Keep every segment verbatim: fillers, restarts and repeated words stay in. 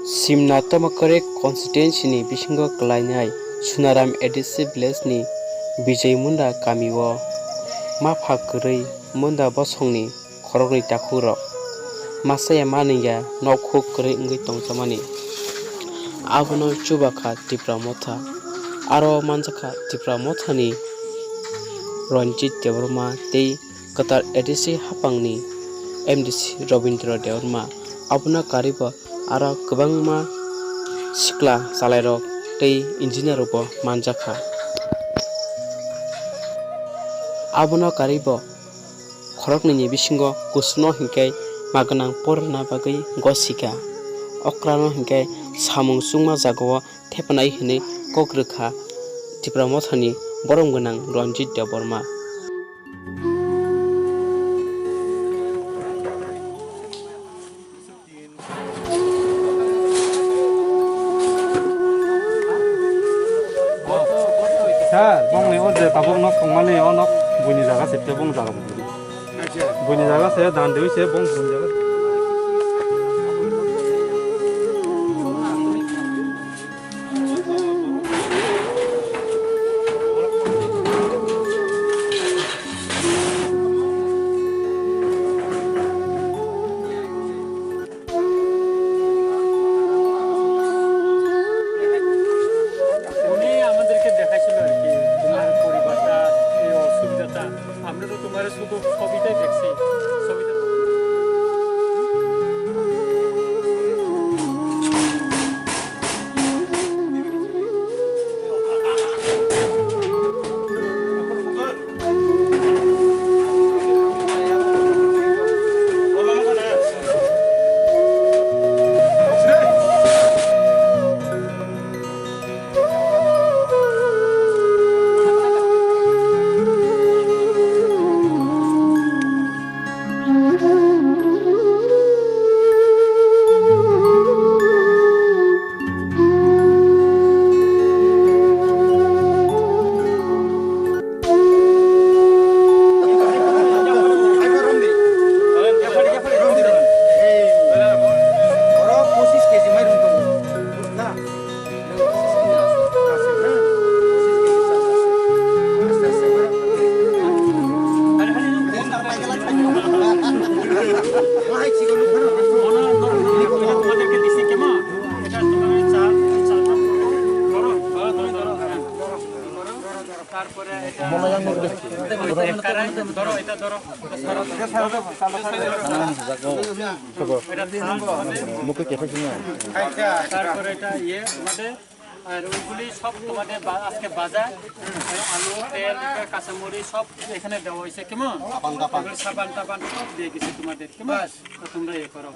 Simna Tamakare constituency ni bisingo kwlainai Sunaram A D C village ni Bijay Munda kami o mapha kwrwi Munda bosongni khoroknwi takhukrok masa ya manwi ya nokhuk kwrwi wngwi tongjakmani. Abono chubakha Tipra Motha, aro manjakha Tipra Mothani Ranjit Debbarma tei kwtal A D C haphangni M D C Robindra Debbarma. Abono karwibo aro kwbangma sikla chalairok tei engineer rokbo manjakha. Abono karwibo khoroknwini bisingo kusno hinkhe magwnang porna bagwi gosika, okrano hinkhe samung chukma jagao thepanai hwnwi kok rwkha Tipra Mothani borom gwnang Ranjit Debbarma. Sir, bongni o je tabuk nok tongmani o nok buini jaga se, tei bong jaga bo. Buini jaga se, dan deui se, bong buini jaga. উনি আমাদেরকে দেখাইছিল আর কি, তোমার পরিবারটা, এই অসুবিধাটা। আমরা তো তোমার শুধু ছবিটাই দেখছি, ছবিটা। তোমাদেরকে দিছি কেমন? এটা তোমার ওই চাল, চালটা ধরো, ধরো, ধরো। তারপরে এটা, ধরো, এটা ধরো। এটা থাল। তারপরে এটা ইয়ে তোমাদের, আর ওইগুলি সব তোমাদের বা-, আজকে বাজার, আলু, তেল, কাঁচামরিচ সব এখানে দেওয়া হয়েছে, কেমন? সাবান টাবান। এগুলি সাবান টাবান সব দিয়ে গেছে তোমাদের, কেমন? তো তোমরা ইয়ে করো।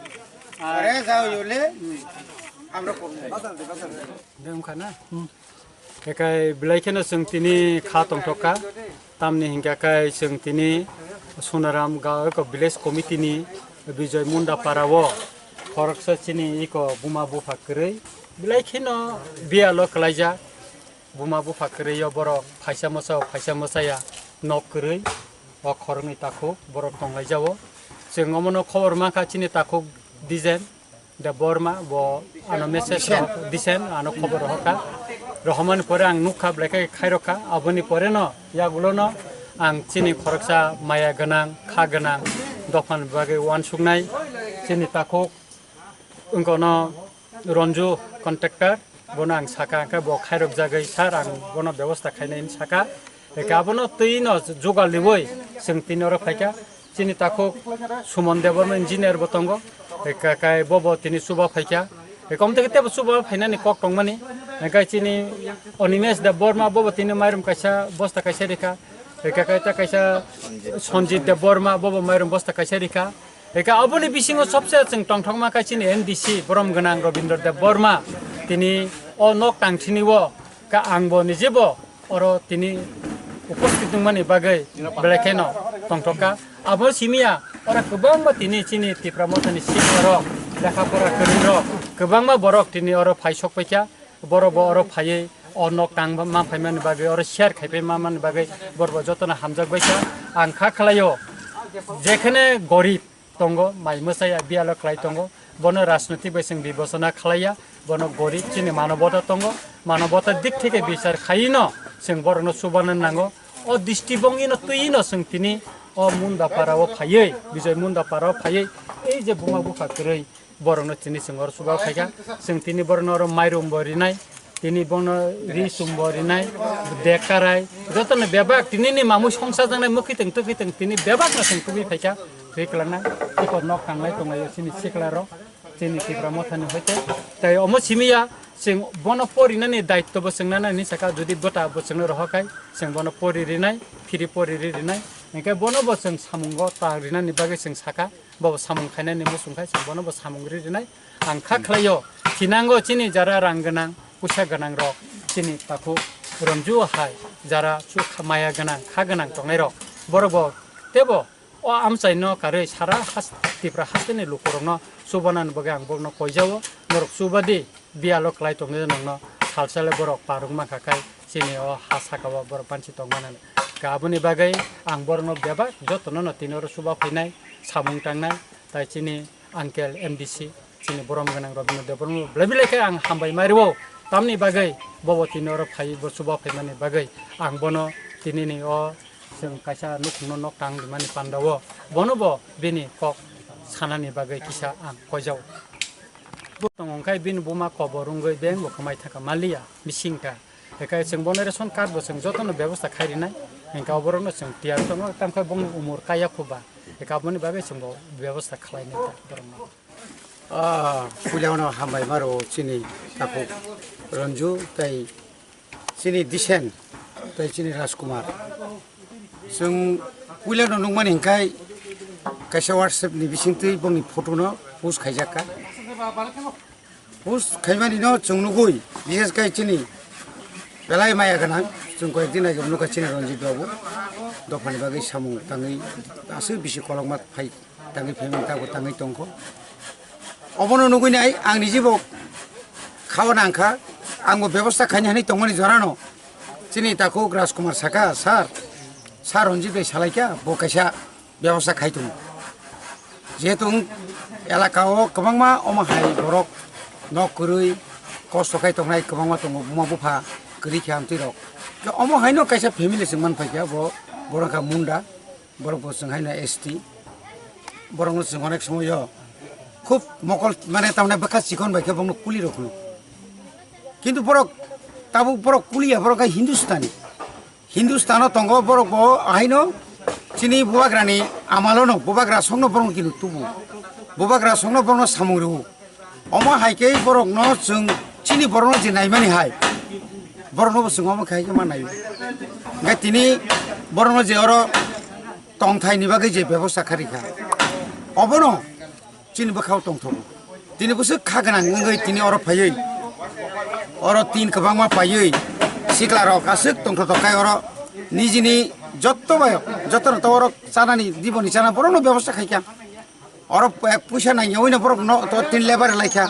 আর আরে যাও, ইউলে। আমরা করবো। Bemkha na? Ekai belai kheno chwng tini kha tongthok kha. Tamni hinkha khe chwng tini Sonaram ga-, eko village committee ni Bijoy Munda para o khoroksa chini eko buma bupha kwrwi. Belai kheno biyalo kwlaijak. Buma bupha kwrwi o borok phaisa mwsa o phaisa mwsa ya nok kwrwi o khoroknwi takhuk borok tonglaijao. Chwng omono khobor mankha chini takhuk Dijen Debbarma bo ano message rok disen ano khobor rohorkha. Rohormani pore ang nukha belai khe khairokha. Aboni pore no yagulo no ang chini khoroksa maya gwnang kha gwnang dophani bagwi uansuknai chini takhuk wngkha no Ranju contractor, bono ang saka, hwnkhe bo khairokjagwi, "Sir, ang bono bebosta khainai," hinwi saka. Hwnkhe abono twi no jugal riui chwng tini oro phaikha. Chini takhuk Suman Debbarma engineer bo tongo. Hwnkhe kai bobo tini chuba phaikha. Hwnkhe omtwi khe teibo chuba phainani kok tongmani. Hwnkhe chini Animesh Debbarma bobo tini mairum kaisa bosta kaisa rikha. Hwnkhe kai ta kaisa Sanjit Debbarma bobo mairum bosta kaisa rikha. Eka aboni bisingo sobse chwng tongthokma khe chini M D C borom gwnang Robindra Debbarma tini o nok tangthini o ka ang bo nije bo oro tini uposthit wngmani bagwi belai kheno tongthokha. Abo simiya oro kwbangma tini chini Tipra Mothani senior rok lekha pora kwrwi rok kwbangma borok tini oro phai sok paikha. Borok bo oro phaiwi o nok tang ma phaimani bagwi, oro share khaipai ma mani bagwi borok bo jotono hamjak baikha. Ang kha khlaio, jekhene gorib tongo, mai mwsaya biyalo khlai tongo, Bono rajniti bai chwng bibechona khlaiya, bono gorib chini manobota tongo, manobota dik theke bichar khaino chwng borokno chubana nango. O disti bongino twino chwng tini o Munda para o phaiwi, Bijoy Munda para o phaiwi, ei je buma bupha kwrwi borokno tini chwng oro chuba phaikha, chwng tini borokno oro mairum bo rinai, tini bono ri chum bo rinai, dek karai, jotono bebak tinini mamui songsa jaknai mwkhwitwng twkhwitwng tini bebakno chwng tubui phaikha, twi kwlangna, tei nok tanglai tonglaio chini sikla rok. Chini Tipra Mothani hoite. Tai omo simi ya, chwng bono porinani daitto bo chwng nanani saka, jodi bwta bo chwngno rohor khai, chwng bono pori rinai, phiri pori ri rinai. Hinkhe bono bo chwng samungo ta rinani bagwi chwng saka, bo bo samung khainani muchung khai, chwng bono bo samung ri rinai. Ang kha khlaio, thinango chini jara rang gwnang, puisa gwnang rok, chini takhuk Ranju hai, jara chu kha maya gwnang, kha gwnang tongnai rok, borok bo tebo O amchaino karwi sara has-, Tipra hasteni lukurokno chubanani bagwi ang borokno koijao, norok chubadi biyalo klai tongwi nongno salsale borok parwk mankha khai chini o ha sakao borok banchi tongmanani. Khe aboni bagwi ang borokno bebak jotono no tini oro chuba phainai, samung tangnai, tai chini uncle M D C, chini borom gwnang Robindra Debbarma belai belai khe ang hambai mai rwo. Tamni bagwi bobo tini oro phai, bo chuba phaimani bagwi ang bono tinini o chwng kaisa nukhungno nok tang rimani pandao bono bo bini kok sanani bagwi kisa ang koijao. Bo tongo hwnkhe bini buma kobor wngwi beng bo kwmai thaka maliya, bising ta. Ekai chwng bono ration card bo chwng jotono bebosta khai rinai, hwnkhe oborokno chwng tiyar tongo, tamkhe bongni umor kaya khuba, eka aboni bagwi chwng bo bebosta khlainai ta borokno. Ah, puilano hambai maro chini takhuk Ranju tei chini Disen tei chini Rajkumar. Chwng puilano nukmani hwnkhe kaisa WhatsApp ni bisingtwi bongni photo no post khaijakka. Post khaimani no chwng nugui, bishesh khai chini belai maya gwnang, chwng koyek din age nukha chini Ranjit babu, dophani bagwi samung tangwi aswk bisi kolokma phai. Tangwi phaimani tabuk tangwi tongkho. Obono nugwi nai ang nijibo khao nangkha, angbo bebosta khaina hinwi tongmani jorano. Chini takhuk Rajkumar saka, "Sir, Sir Ranjit bai salaikha, bo kaisa bebosta khai tongo." Jehetu wng elakao kwbangma omo hai borok nok kwrwi kosto khai tongnai kwbangma tongo, buma bupha kwrwi khe amtwi rok. Khe omo haino kaisa family se man phaikha bo, borok kha Munda. Borok bo chwng haino S T. Borokno chwng onek somoyo khub mokol, mane, tamni bwkha chikon bai khe borokno kuli rw khno. Kintu borok tabuk borok kuliya, borok khe Hindustani. Hindustano tongo borok bo haino chini bubagrani amalono, bubagra songno borokno kinu tubu. Bubagra songno borokno samung rw. Omo hai khe borokno chwng chini borokno je naimani hai, borokno bo chwng omo khai khe ma naio. Hingkhe tini borokno je oro tongthaini bagwi je bebosta kharikha, obono chini bwkhao tongthogo. Tini bwswk kha gwnang wngwi tini oro phaiwi, oro tin kwbangma paiwi siklarok aswk tongthotok khai oro nijini jotto bai, jotto to oro chanani, diboni chana borokno bebosta khaikha. Oro ek puisa nangyawi no borok no to tin lebar lai kha.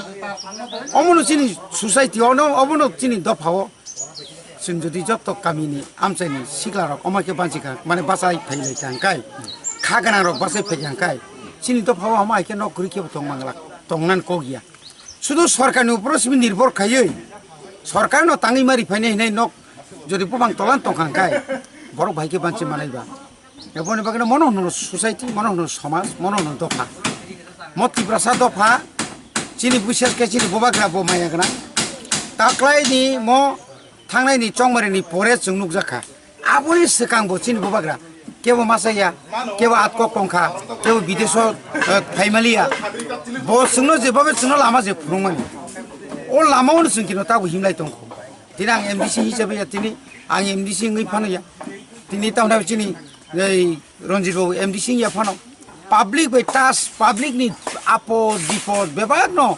Omo no chini society o no, omo no chini dopha o. Chwng jodi jotto kami ni amchai ni sikla rok omo khe banchi kha, mane bachai phai lai kha hwnkhe, kha gwnang rok bachai phai kha hwnkhe, chini dopha o omo hai khe nok kwrwi khe bo tong mangla, tong nan kok ya. Sudu sorkar ni upor o simi nirbhor khaiwi, sorkar no tangwi mari phainai hinai nok jodi bubang tolan tong kha hwnkhe, borok bai khe banchi manai ba. Eboni bagwi no mono hwnwi society, mono hwnwi somaj, mono hwnwi dopha. Mo Tiprasa dopha, chini buises khe chini bubagra bo maya gwnang. Taklai ni mo thangnai ni chongmari ni pore chwng nukjak kha. Aboni swkang bo chini bubagra kebo masa ya, kebo atkok tong kha, kebo bideso, eh, phaimaliya. Bo chwngno je babe chwngno lama je phunukmani. O lama o chwng kino tabo himlai tong kho. Tini ang M D C hisabe ya, tini ang M D C wngwi phano ya. Tini tamni chini ei Ranjit babu M D C wngya phano. Public bai tas, public ni apod bipod bebak no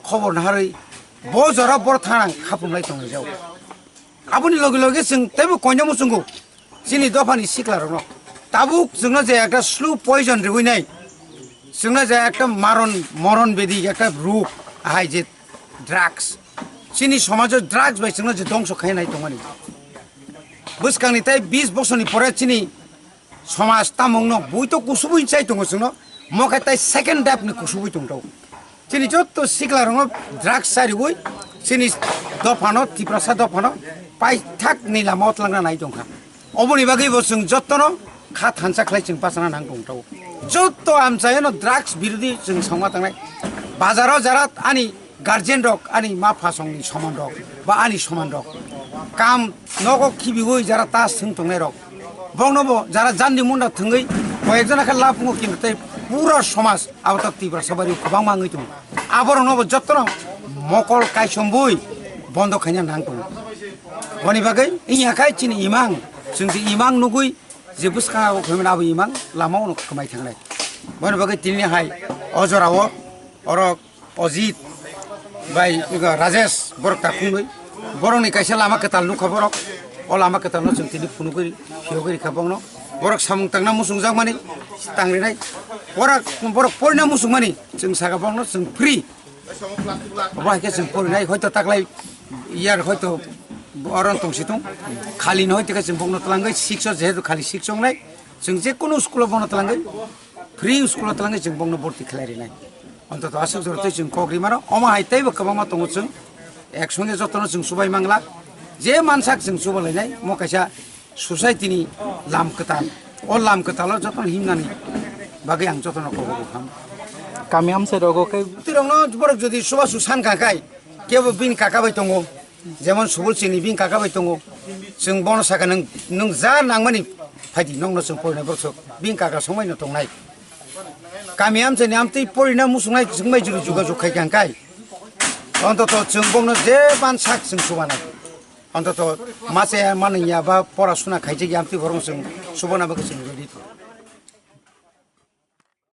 khobor naharwi bo jora bor thang khapung lai tongwi jao. Aboni loge loge chwng teibo koino muchungo chini dopha ni sikla rok no. Tabuk chwngno je ekta slow poison riwi nai. Chwngno je ekta maron, moron bedi ekta ruk ahai je drugs. Chini somajo drugs bai chwngno je dongso khai nai tongmani. Bwskangni tai bis bosorni pore chini somaj tamungno bui to kusubui chai tongo chwngno, mokhe tai second dap ni kusubui tongtao. Chini jotto sikla rokno drugs chariwi chini dophano, Tiprasa dophano paithak ni lama o twlangna nai tongkha. Oboni bagwi bo chwng jottono kha thansa khlai chwng bachana nang tongtao. Jotto amchaino drugs birodhi chwng songma tangnai. Bazaro jara ani guardian rok, ani ma phasongni soman rok ba ani soman rok kam nogo khibiwi jara tas thwng tongnai rok. Bongno bo jara jandi munda thwngwi koyekjona khe lapungo kinto tei pura somaj abo tak Tiprasa bari kwbangma wngwi tongo. Aborokno bo jottono mokol kaisombwi bondo khaina nang tongo. Boni bagwi wngya khai chini imang, chwng je imang nugwi je bwskango khaimani abo imang lama ono kwmai thangnai. Boni bagwi tini hai o jorao oro Ojit bai ego Rajesh borok takhungwi borokni kaisa lama kwtal nukha borok. O lama kwtalno chwng tini phunugwi phiyogwi rikha bongno. Borok samung tangna muchungjakmani tangrinai. Borok, borok porina muchungmani chwng saka bongno chwng free. Obo hai khe chwng porinai hoito taklai iyar hoito oron tongsitung. Khalino hoito khe chwng bongno twlangwi sikso jehetu khali sikso wngnai. Chwng je kunu school-o bono twlangwi, free school-o twlangwi chwng bongno borti khlai rinai. Ontoto aswk jora twi chwng kok ri mano, omo hai teibo kwbangma tongo chwng. Ek songe jotono chwng chubai mangla. Je mansak chwng chuba lainai, mo kaisa society-ni lam kwtal. O lam kwtalo jotono himnani bagwi ang jotono kok rw ham. Kami amchai rogo khe. Tirokno borok jodi chuba su san kha khai, kebo bini kaka bai tongo. Jemon Subul chini bini kaka bai tongo. Chwng bono saka nwng, nwng ja nangmani phaidi nokno chwng porinai borok sok. Bini kaka songmai no tongnai. Kami amchaini amtwi porina muchungnai chwng bai juru jugajug khai kha hwnkhe. Ontoto chwng bokno je ban sak chwng chubanai. Ontoto machaya manwngya ba pora suna khaijak ya amtwi borok chwng chubana bagwi chwng ready.